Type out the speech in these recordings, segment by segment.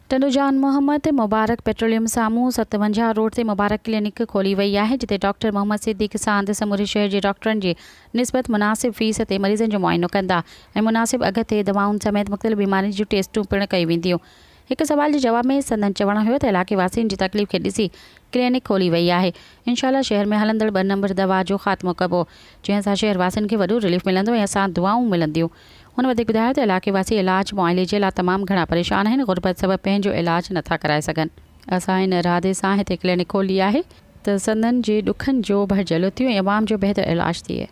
ٽنڊو جان محمد، مبارڪ پيٽروليم سامهون 57 روڊ تي مبارڪ ڪلينڪ کولي وئي آهي جتي ڊاڪٽر محمد صديق ساند سموري شهر جي ڊاڪٽرن جي نسبت مناسب فيس تي مريضن جو معائنو ڪندا ۽ مناسب اگهه تي دوائن سميت مختلف بيمارين جون ٽيسٽون پڻ ڪيون وينديون هڪ سوال جي جواب ۾ سندن چوڻ هيو ته علائقي واسين جي تڪليف کي ڏسي ڪلينڪ کولي وئي آهي انشاء الله شهر ۾ هلندڙ ٻه نمبر دوا جو خاتمو ڪبو جنهن سان شهر واسين کي وڏو رليف ملندو ۽ اسان دعائون ملنديون هن وڌيڪ ٻڌايو ته علائقي واسي علاج معائلي جي لا تمام گهڻا پريشان آهن، غربت سبب پنهنجو علاج نٿا ڪرائي سگهن. اسان ان ارادي سان هتي ڪلينڪ کولي آهي ته سندن جي ڏکن جو ڀرجهلو ٿيون ۽ عوام جو بهتر علاج ٿئي.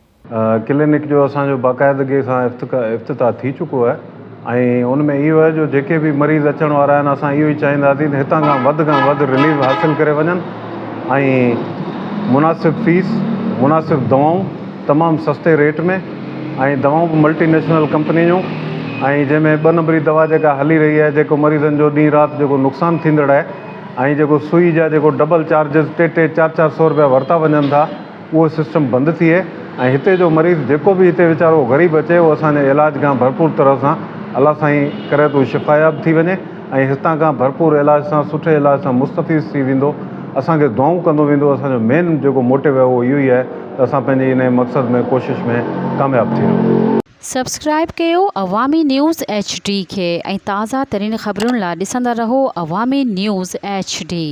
ڪلينڪ جو اسان جو باقاعدگي سان افتتاح ٿي چڪو آهي ۽ ان ۾ اهو آهي جو جيڪي به مريض اچڻ وارا آهن اسان اهو ئي چاهينداسين ته هتان کان وڌ کان وڌ رليف حاصل ڪري وڃن ۽ مناسب فيس مناسب دوائون تمام سستي ريٽ ۾ ۽ دوائون به ملٽي نيشنل ڪمپني جون ۽ جنهن ۾ ٻه نمبري دوا جيڪا هلي رهي آهي جيڪو مريضن جو ڏينهن رات جيڪو نقصان ٿيندڙ آهي ۽ جيڪو سوئي جا جيڪو ڊبل چارجز ٽي ٽي چار چار سو روپيا ورتا وڃن ٿا اهو سسٽم بند ٿئي ۽ هتي جو مريض جيڪو به هتي ويچارو غريب اچي اهو اسان جي علاج کان ڀرپور طرح سان الله سائين ڪري ته هو شفاياب ٿي وڃي ۽ هتان کان ڀرپور علاج سان سٺي علاج سان مستفيض ٿي ويندو اسان کي دعائون ڪندو ويندو اسان جو مين جيڪو موٽيو آهي اهو اهو ئي آهي ته اسان پنهنجي انهي مقصد ۾ ڪوشش ۾ ڪامياب ٿي ويون. سبسڪرائيب ڪيو عوامي نيوز ايڇ ڊي کي ۽ تازه ترين خبرن لا ڏسندا رهو عوامي نيوز ايڇ ڊي.